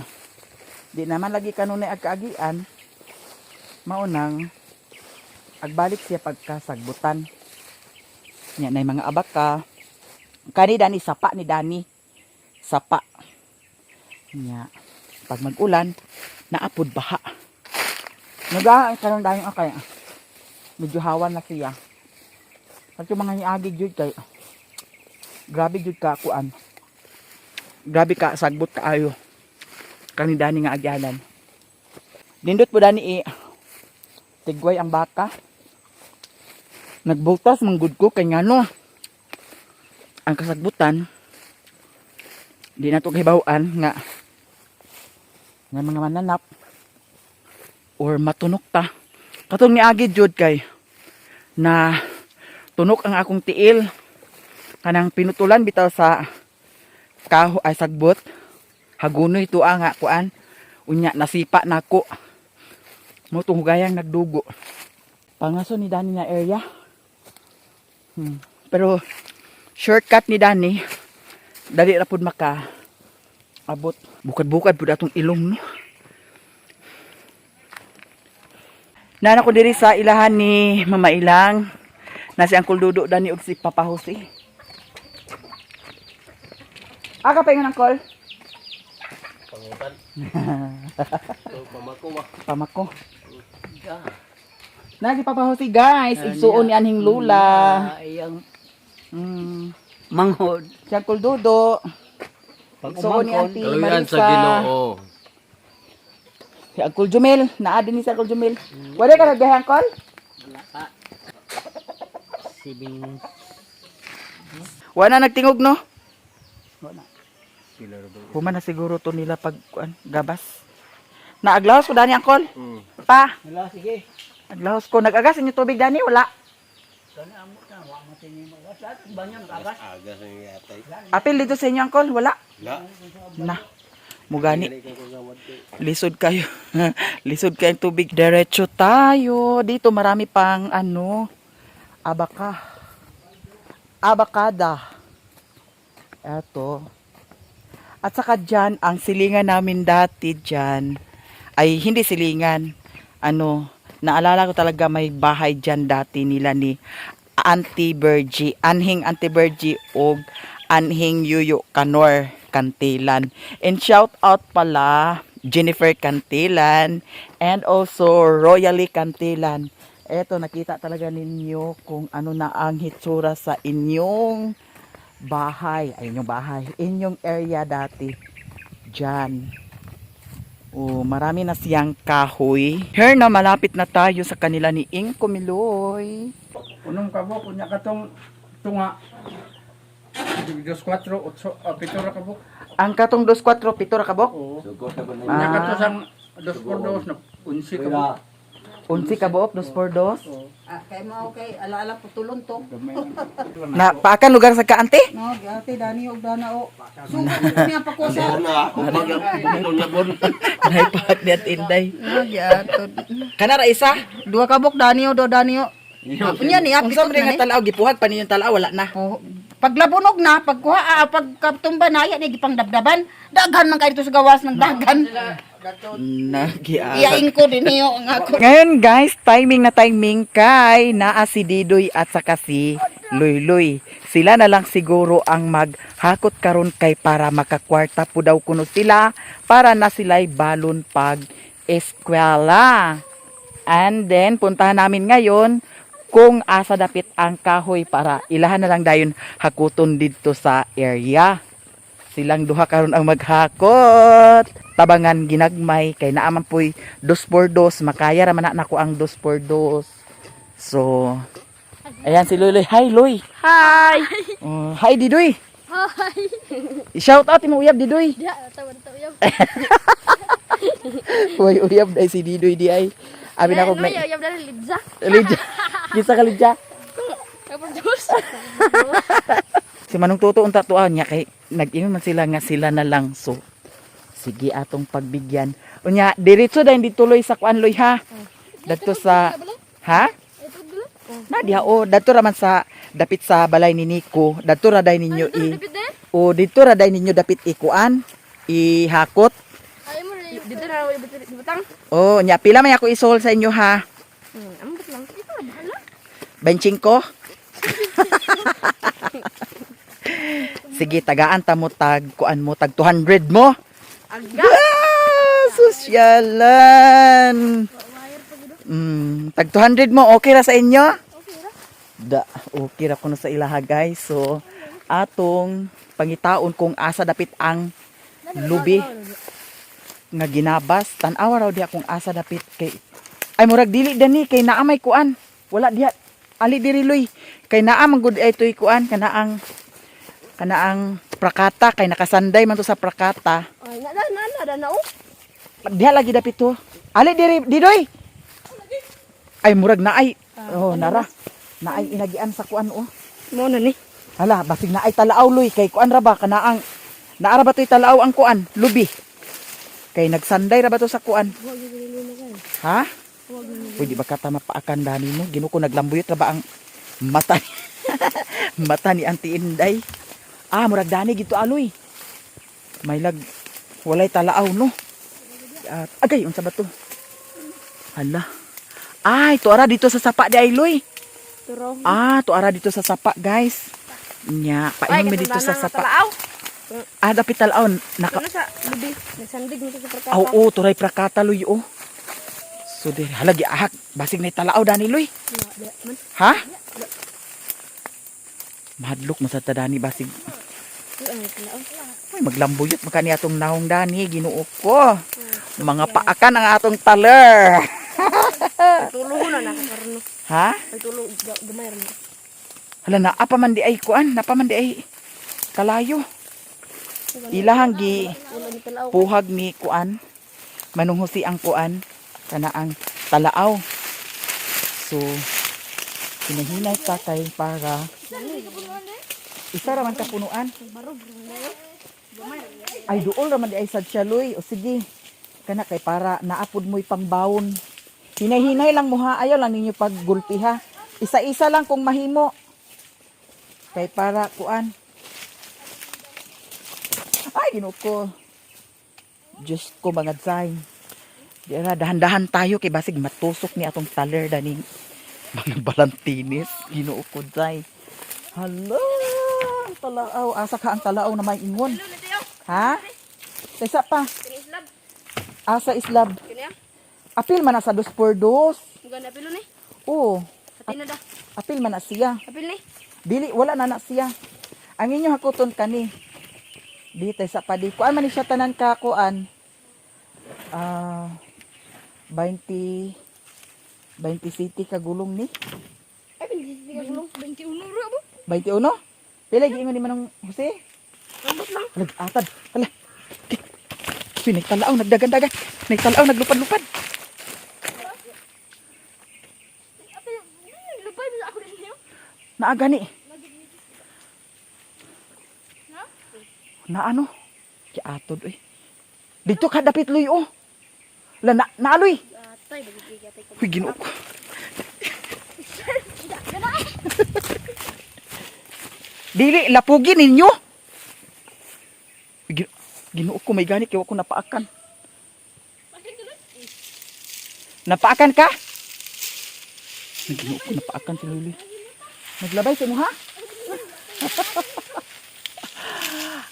di naman lagi kanunay agkaagian, maunang agbalik siya pagkasagbutan niya na mga abaka. Kani dani, sapa ni dani, sapa niya. Pag mag-ulan, naapod baha. Naga karon dayon akay medyo hawan na siya. At yung mga niagi jud kay grabe jud ka kuan, grabe ka sagbot kaayo kani dani nga agyanan. Nindot po dani i tigway ang baka. Nagbultas manggud ko kay ngano ang kasagbutan, di na to kahibaw-an nga nga mga mananap or matunok ta. Katong niagi jud kay na tunok ang akong tiil, kanang pinutulan bitaw sa kaho ay sagbot, hagunoy tuwa nga kuan. Unya nasipa nako mo tunggayang nagdugo. Pangaso ni Dani na area. Pero shortcut ni Dani, dali ra pud maka abot. Bukad-bukad pud atong ilong, no. Nana ko diri sa ilahan ni Mama Ilang na si Uncle Dudo dani og si Papa Jose. Aka pa ingon, Uncle. Pangutan. So, pamako ba? Pamako. Nagi Papa Jose, guys, igsuon ni anhing lula. Iyang Manghod. Si Uncle Dodo. Igsuon ni Auntie Kaluyan sa Marisa. Ginoo. Si Uncle Jumel, naa din ni si Uncle Jumel. Wala ka nagbiyahe, Uncle? Wala pa. Sibing Wala na nagtingog, no? Wala. Human na siguro to nila pag kuan, gabas. Naaglahos ko dani, Uncle. Pa. Wala, sige. Naglahos ko. Nag-agas inyo tubig dani, wala. Aga sa inyo yatay. Apil dito sa inyo, Uncle, wala. La. Na. Mugani. Lisod kayo. Lisod kayong tubig. Diretso tayo. Dito marami pang ano, abaka. Abakada. Eto. At saka dyan, ang silingan namin dati dyan, ay hindi silingan. Ano, naalala ko talaga may bahay dyan dati nila ni Auntie Virgie, Anhing Auntie Virgie og Anhing Yuyo Kanor Kantilan. And shout out pala Jennifer Kantilan and also Royally Kantilan. Eto, nakita talaga ninyo kung ano na ang hitsura sa inyong bahay, ay inyong bahay, inyong area dati. Diyan. Oh, marami na siyang kahoy. Here na malapit na tayo sa kanila ni Ingko Miloy. Unong kabok, unya katong tunga. Dos, kwatro, otso, pito ra kabok. Ang katong 2-4, pito ra kabok? Oo. Unya Ah. kato sang dos por dos, na unsi kabok. 11 kabok, 2 por 2. Ah, kay mo okay, ala-ala putulon to. Gamay lang. Na paakan lugar sa kaante? No, giate dani og dana o. Sugod niya pa ko sa. Naipahat ni at Inday. No, giato. Kana ra isa? Duha ka bok dani o do dani o. Unya ni Unsa man nga talaw gipuhag pa ninyong talaw wala na. Po, paglabunog na, pagkuha, pagkatumba na, yan, gipangdabdaban. Daghan man kayo dito sa gawas ng dagan. Nagiara. Iyain ko din niyo ang ako. Ngayon guys, timing na timing kay naa si Didoy at saka si Luyluy. Sila na lang siguro ang maghakot karon kay para makakwarta po daw kuno sila para na sila'y balon pag eskwela. And then puntahan namin ngayon kung asa dapit ang kahoy para ilahan na lang dayon hakuton didto sa area. Silang duha karon ang maghakot. Tabangan ginagmay kay naa man poy dos por dos makaya ra man na nako ang dos por dos. So ayan si Luloy. Hi Luy. Hi. Oh, hi Didoy. Hi. Shout out imo uyab Didoy. Ya, tawa na tawa. Uy, uyab dai si Didoy di ay. Abi na ko Ano, na. yab na lidza. Lidya. Kinsa ka Lidya? Kapag-dos. Si Manong Toto unta tuan niya kay nag-ingon man sila nga sila na lang so sige atong pagbigyan. Unya diretso dahil di tuloy sa kuan Loy ha. Dadto sa ha? Na diha o dadto ra man sa dapit sa balay ni Nico. Dadto ra day ninyo i o didto ra day ninyo dapit ikuan ihakot. Ay mo dito na ako ibutang. O nya pila may ako isol sa inyo ha? Ambot lang. Ito na bahala. 25. Sige, tagaan ta mo tag kuan mo tag 200 mo. Aga. Ah, sosyalan. Tag 200 mo, okay ra sa inyo? Okay ra. Da, okay ra kuno sa ilaha guys. So, atong pangitaon kung asa dapit ang lubi nga ginabas. Tan-awa raw diha kung asa dapit kay ay murag dili dani kay naa may kuan. Wala diha ali diri loy. Kay naa man gud ay toy kuan kanaang kanaang prakata kay nakasanday man to sa prakata. Ay, na na na na na oh. Diha lagi dapit to. Ali diri didoy. Ay murag naay. Oh, nara. Naay inagian sa kuan oh. Mo na ni. Hala, basig naay talaaw loy kay kuan ra ba kanaang naara ba to'y talaaw ang kuan, lubi. Kay nagsanday ra ba to sa kuan? Ha? Pwede ba ka tama paakan dani mo? Ginoo ko naglambuyot ra ba ang mata ni mata ni Auntie Inday. Ah, murag dani gito aloy. May lag walay talaaw no. At agay unsa ba to? Hala. Ay, tuara dito sa sapa di ay loy. Turo. Ah, tuara dito sa sapa, guys. Nya, painom mi dito sa sapa. Talaaw. Ah, dapit talaw. Naka Ano sa lubi? Nagsandig mo sa prakata. Aw, oo, turay prakata luy oh. So dir halagi ahak basig na talaaw dani luy. Man. Ha? Mahadlok mo sa tadani basig. Uy, ang talaw. Uy, maglambuyot makani atong naong dani Ginoo ko. Mga paakan ang atong taler. Tulo na na karon. Ha? Ay tulo gamay ra. Hala na apa man di ay kuan, napa man di ay kalayo. Ilahang gi Wala ni talaw. puhag ni kuan. Manunghusi ang kuan kana ang talaaw. So hinahinay ta kay para isa ra man ka punuan. Ay duol ra man di ay sad siya luy. O sige. Kana kay para naapod mo'y pangbawon. Hinay-hinay lang mo ha. Ayaw lang ninyo paggulpi ha. Isa-isa lang kung mahimo. Kay para kuan. Ay, Ginoo ko. Diyos ko mga dzay. Di ra dahan-dahan tayo kay basig matusok ni atong taler daning mga balantinis. Ginoo ko dzay. Hala, ang talaaw. Asa ka ang talaaw na may ingon? Ha? Tesa pa. Kini islab. Asa islab. Kini ah. Apil man na sa dos por dos. Muga na pilo ni. Oo. Atin na da. Apil man na siya. Apil ni. Dili, wala na na siya. Ang inyo hakuton kani. Di tay sa padi. Kuan man ni siya tanan ka kuan. Ah 20 20 city ka gulong ni. Ay, 21 ra bo. 21? Pila giingon ni manong Jose? Ambot lang. Nag-atad. Hala. Uy, nagtalaaw, nagdagan-dagan. Nagtalaaw, naglupad-lupad. Ate, lupay mo ako ninyo. Naagani. Na ano? Kiatod oy. Dito ka dapit luy oh. La na naaloy. Atay, bagay atay ko. Uy, Ginoo ko. Dili lapugi ninyo. Uy, Ginoo ko may gani kay wa ko napaakan. Napaakan ka? Ay, Ginoo ko napaakan si Luli. Naglabay sa imo ha?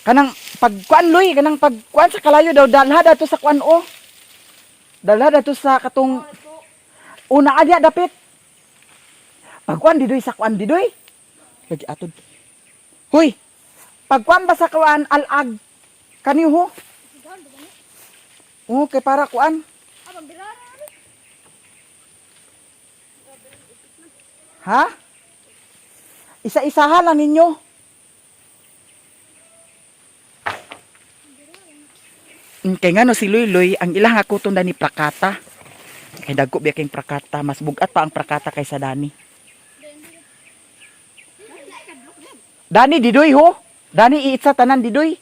Kanang pagkuan luy, kanang pagkuan sa kalayo daw dalha dato sa kuan o. Dalha dato sa katong una adya dapit. Pagkuan didoy sa kuan didoy. Lagi atod. Huy. Pagkuan ba sa kuan alag kaniho? Oh, kay para kuan. Ha? Isa-isahan lang ninyo. Kay ngano si Luy Luy, ang ilang hakuton ni prakata. Kay dagko biya kayong prakata, mas bugat pa ang prakata kaysa dani. Dani didoy ho. Dani iitsa tanan didoy.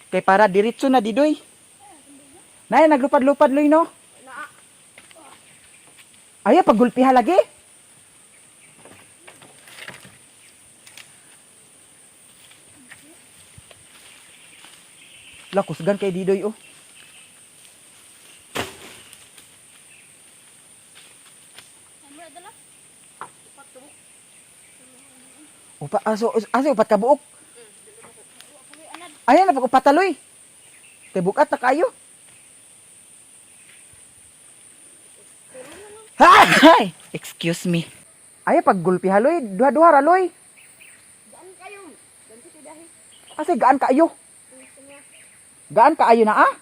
Kay para diretso na didoy. Nay naglupad-lupad Luy no. Ayaw paggulpiha lagi. La kusgan kay didoy oh. Upa aso aso upat ka buok. Ayan na pag upataloy. Kay bukat na kayo. Hay! Excuse me. Ay, paggulpi haloy, duha-duha ra loy. Kasi gaan kayo. Gaan kaayo na ah?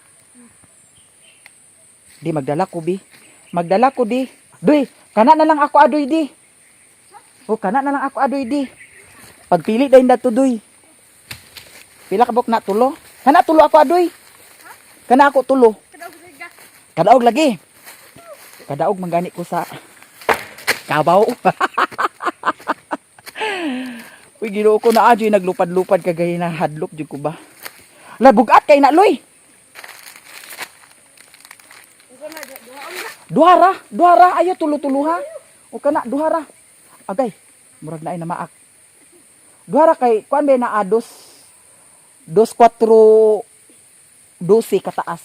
Di magdala ko bi. Magdala ko di. Doy, kana na lang ako adoy di. O kana na lang ako adoy di. Pagpili dayon dato doy. Pila ka buk na tulo? Kana tulo ako adoy. Kana ako tulo. Kadaog lagi. Kadaog manggani ko sa kabaw. Uy, Ginoo ko na adyoy naglupad-lupad kagay na hadlok jud ko ba. La bugat kay na loy. Duhara, duhara ayo tulo-tulo ha. O kana duhara. Agay, murag na ay namaak. Duhara kay kuan ba na ados dos kwatro dose kataas.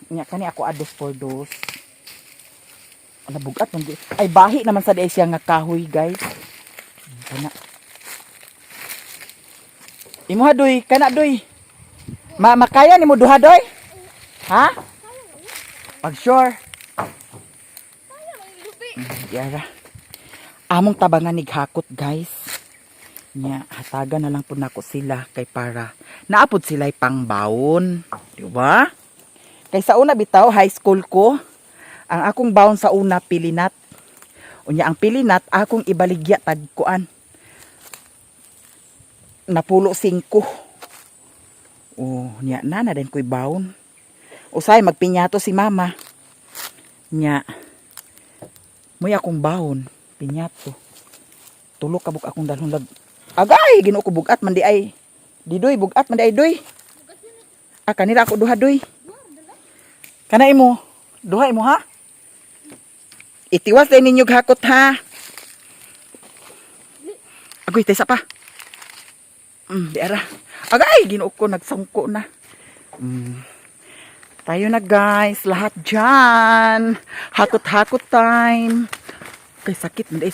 Nya kani ako ados por dos. Ala bugat man gyud. Ay bahi naman sa diay siya nga kahoy, guys. Kana. Imo ha doy, kana doy. Ma makaya nimo duha doy? Ha? Pag sure. Yara. Among tabangan ni hakot, guys. Nya, hatagan na lang po nako sila kay para naapod sila pangbaon. Di ba? Kay sa una bitaw, high school ko, ang akong baon sa una pilinat. Unya ang pilinat akong ibaligya tagkuan. Napulo 5. Oh, nya na na din ko'y baon. Usay magpinyato si mama. Nya. Moy akong baon, pinyato. Tulo ka buk akong dalhon lag. Agay, Ginoo ko bugat man di ay. Didoy bugat man di ay doy. Ah, kanila ako duha doy. Kana imo, duha imo ha? Itiwas din ninyo hakot ha. Agoy, taysa pa. Di ara. Agay, Ginoo ko nagsangko na. Tayo na guys, lahat dyan. Hakot-hakot time. Kay sakit man day.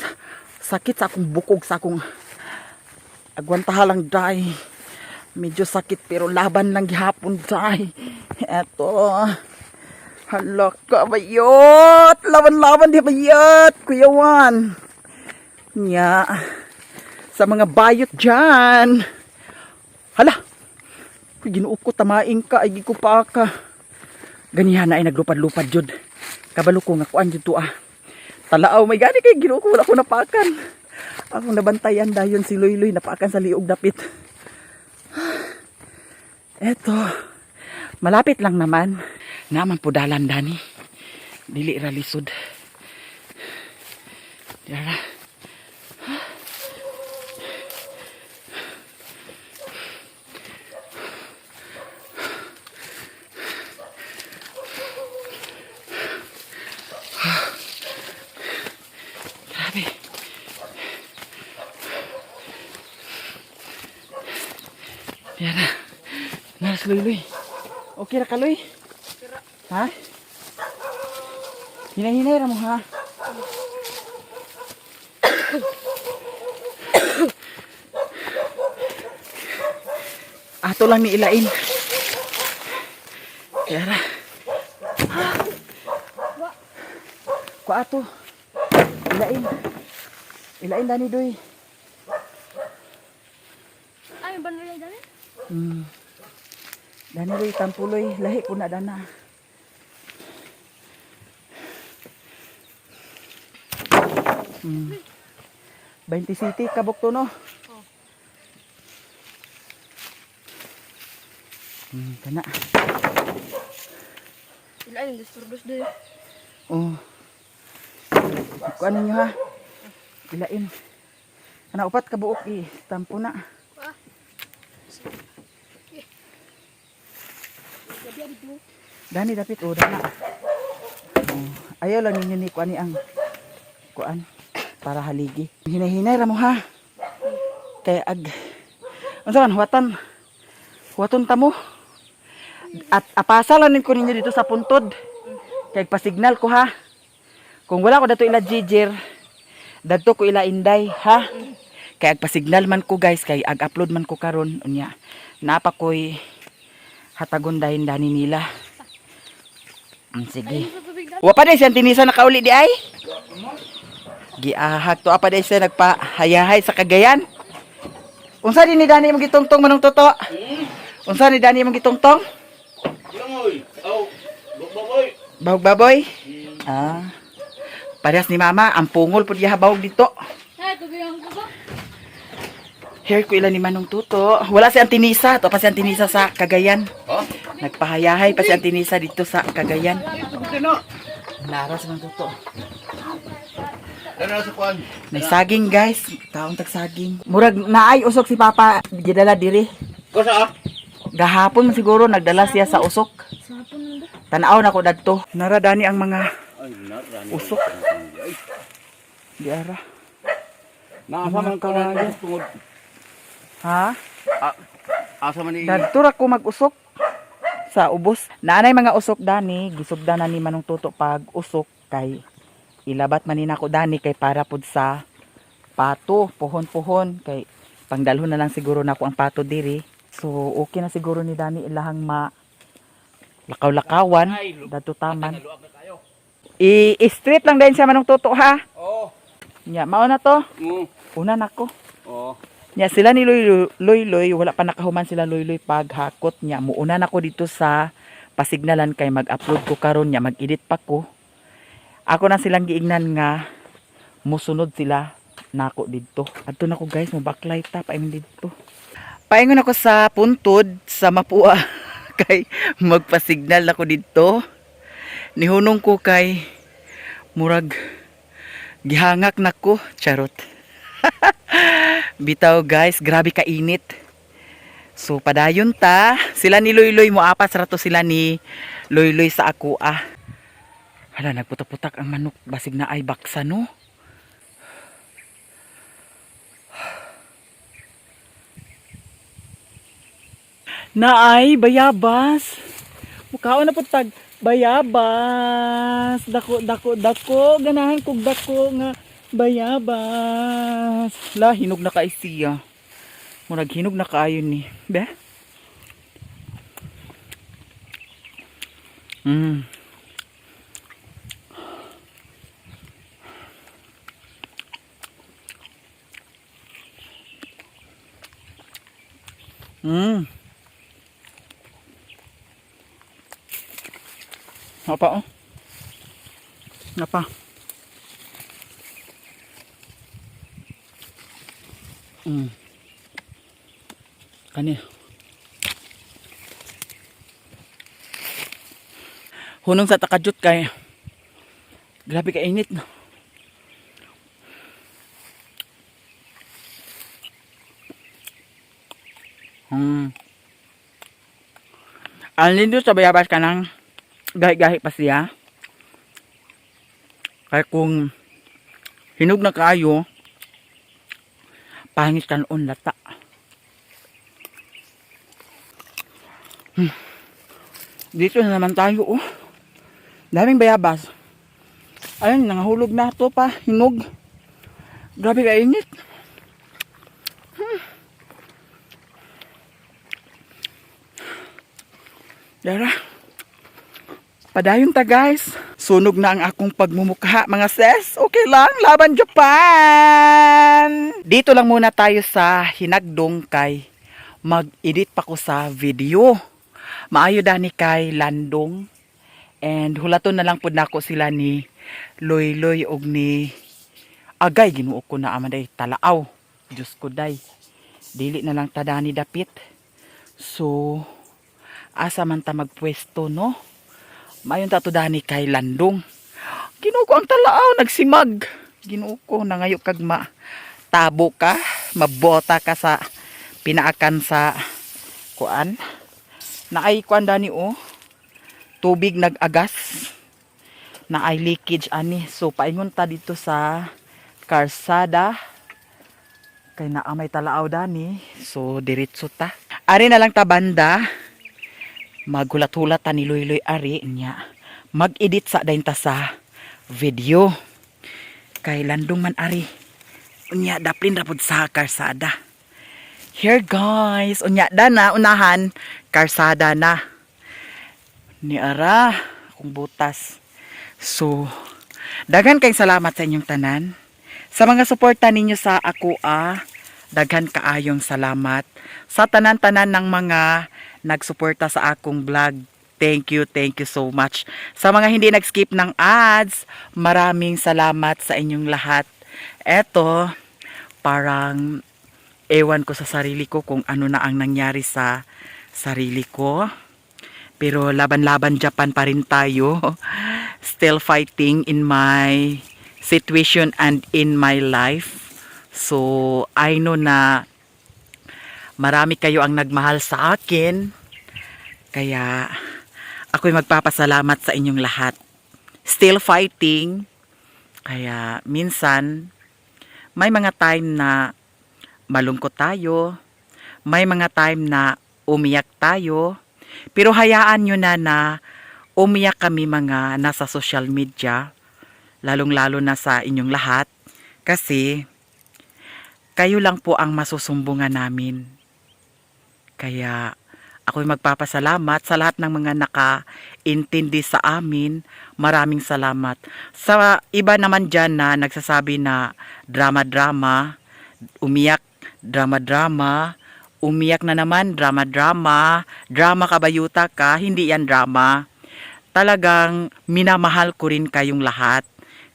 Sakit sa akong bukog sa akong agwantaha lang day. Medyo sakit pero laban lang gihapon day. Eto. Hala ka bayot. Laban-laban di bayot. Kuya Juan. Nya. Sa mga bayot dyan. Hala. Uy, Ginoo ko, tamaing ka, ay ko pa ka. Ganihan na ay naglupad-lupad jud. Kabalo ko nga kuan jud to ah. Talaaw may gani kay Ginoo ko wala ko napakan. Akong nabantayan dayon si Loyloy napakan sa liog dapit. Eto. Malapit lang naman. Naman po dalan dani. Dili ra lisod. Dara. Grabe. Yara. Naras Luy Luy. Okay ra ka Luy? Ha? Hinahinay ra mo ha. Ato lang ni ilain. Yara. Ko ato. Ilain. Ilain dani doy. Ay, banulay dali. Dani doy tampuloy lahi ko na dana. 20 City kabuk to no. Kana. Ila yung disturdos doy. Oh. Kuan ninyo ha. Ilain. Kana upat ka buok i tampo na. Dani dapit o dana. Oh, ayaw lang ninyo ni kuan ni ang kuan para haligi. Hinahinay ra mo ha. Kay ag unsa man huwatan. Huwaton ta mo. At apasa lang ko ninyo dito sa puntod. Kay pasignal ko ha. Kung wala ko dato ila Giger, dadto ko ila Inday ha. Kay agpasignal man ko guys, kay ag-upload man ko karon unya. Napa ko'y hatagon dahin dani nila. Sige. Wa pa day siya tinisa nakauli di ay. Giahag to apa day siya nagpahayahay sa Cagayan. Unsa din ni Dani imong gitungtong manong toto? Unsa ni Dani imong gitungtong? Langoy. Aw, baboy. Bahog baboy? Ah. Parehas ni mama, ang pungol pud yaha bahog dito. Ay, tubig ang kubo. Hair ko ilan ni Manong Tuto. Wala si Antinisa. To pa si Antinisa sa Cagayan. Ha? Nagpahayahay pa si Antinisa dito sa Cagayan. Nara si Manong Tuto. Dana sa kuan. May saging guys. Taong tagsaging. Murag naay usok si Papa gidala diri. Ko sa? Gahapon man siguro nagdala siya sa usok. Tanaw na ko dadto. Nara dani ang mga Ay, narani. usok. Di ara. Naasa man ko na tungod. Ha? Asa man ni Dadto ra ko mag-usok sa ubos. Naanay mga usok dani, gisugda na ni Manong Tuto pag usok kay ilabat man ni nako dani kay para pud sa pato, pohon-pohon kay pangdalhon na lang siguro nako ang pato diri. So okay na siguro ni Dani ilahang ma lakaw-lakawan dadto taman. I-street lang din siya manong tuto ha. Oo. Nya mao na to. Oo. Una nako. Oo. Nya sila ni Loy Loy, Loy wala pa nakahuman sila Loy Loy paghakot nya muuna nako dito sa pasignalan kay mag-upload ko karon nya mag-edit pa ko. Ako na silang giingnan nga musunod sila nako didto. Adto nako guys, mo baklay ta paingon didto. Paingon ako sa puntod sa Mapua kay magpasignal ako didto. Nihunong ko kay murag gihangak nako, charot. Bitaw guys, grabe kainit. So padayon ta, sila ni Loyloy mo apas rato sila ni Loyloy sa ako ah. Hala, nagputak-putak ang manok basig na ay baksa no. Naay bayabas. Mukhaon na pud tag bayabas. Dako dako dako ganahan kog dako nga bayabas. La hinog na kay siya. Murag hinog na kaayo ni. Be? Apa oh. Napa. Kani. Hunong sa takajut kay grabe ka init no. Ang lindo sa bayabas ka ng gahi-gahi pa siya. Kaya kung hinog na kaayo, pangit ka noon lata. Dito na naman tayo, oh. Daming bayabas. Ayun, nangahulog na to pa. Hinog. Grabe kainit. Dara. Padayon ta guys. Sunog na ang akong pagmumukha mga sis. Okay lang, laban Japan! Dito lang muna tayo sa hinagdong kay mag-edit pa ko sa video. Maayo dani kay Landong. And hulaton na lang pud nako sila ni Loy Loy og ni Agay Ginoo ko na aman day talaaw. Diyos ko day. Dili na lang ta dani dapit. So asa man ta magpwesto no? Mayon ta to dani kay Landong. Ginoo ko ang talaaw nagsimag. Ginoo ko nangayo kag ma tabo ka, mabota ka sa pinaakan sa kuan. Naay kuan dani oh. Tubig nag-agas. Naay leakage ani. So paingon ta dito sa karsada kay naa may talaaw dani. So diretso ta. Ari na lang ta banda magulat-hulat ta ni Loyloy ari niya mag-edit sa dayon ta sa video kay landong man ari unya daplin ra pud sa karsada here guys, unya da na unahan karsada na ni ara akong butas. So daghan kay salamat sa inyong tanan sa mga suporta ninyo sa ako ah. Daghan kaayong salamat sa tanan-tanan ng mga nagsuporta sa akong vlog. Thank you so much. Sa mga hindi nag-skip ng ads, maraming salamat sa inyong lahat. Eto, parang ewan ko sa sarili ko kung ano na ang nangyari sa sarili ko. Pero laban-laban Japan pa rin tayo. Still fighting in my situation and in my life. So, I know na marami kayo ang nagmahal sa akin. Kaya, ako'y magpapasalamat sa inyong lahat. Still fighting. Kaya, minsan, may mga time na malungkot tayo. May mga time na umiyak tayo. Pero hayaan nyo na na umiyak kami mga nasa social media, lalong-lalo na sa inyong lahat, kasi kayo lang po ang masusumbungan namin. Kaya ako'y magpapasalamat sa lahat ng mga nakaintindi sa amin. Maraming salamat. Sa iba naman dyan na nagsasabi na drama-drama, umiyak, drama-drama, umiyak na naman, drama-drama, drama kabayuta ka, hindi yan drama. Talagang minamahal ko rin kayong lahat.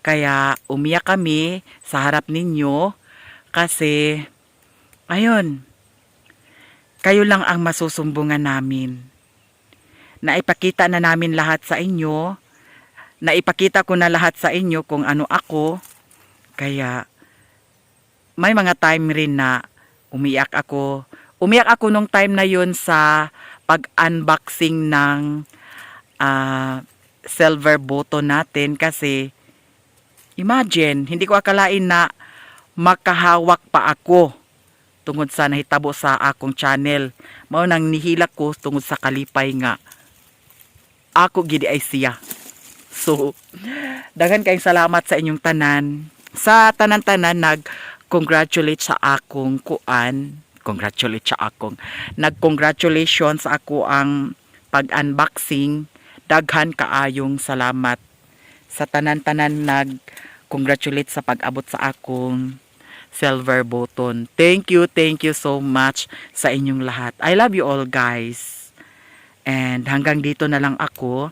Kaya umiyak kami sa harap ninyo kasi, ayun, kayo lang ang masusumbungan namin. Naipakita na namin lahat sa inyo. Naipakita ko na lahat sa inyo kung ano ako. Kaya may mga time rin na umiyak ako. Umiyak ako nung time na yun sa pag-unboxing ng silver button natin kasi imagine, hindi ko akalain na makahawak pa ako tungod sa nahitabo sa akong channel. Mao nang nihilak ko tungod sa kalipay nga ako gidi ay siya. So, daghan kayong salamat sa inyong tanan. Sa tanan-tanan nag congratulate sa akong kuan, congratulate sa akong nag-congratulations sa ako ang pag-unboxing. Daghan kaayong salamat sa tanan-tanan nag congratulate sa pag-abot sa akong silver button. Thank you so much sa inyong lahat. I love you all, guys. And hanggang dito na lang ako.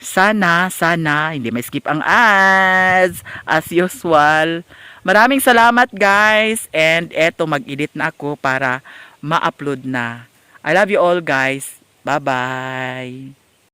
Sana, sana, hindi may skip ang ads. As usual. Maraming salamat, guys. And eto, mag-edit na ako para ma-upload na. I love you all, guys. Bye-bye.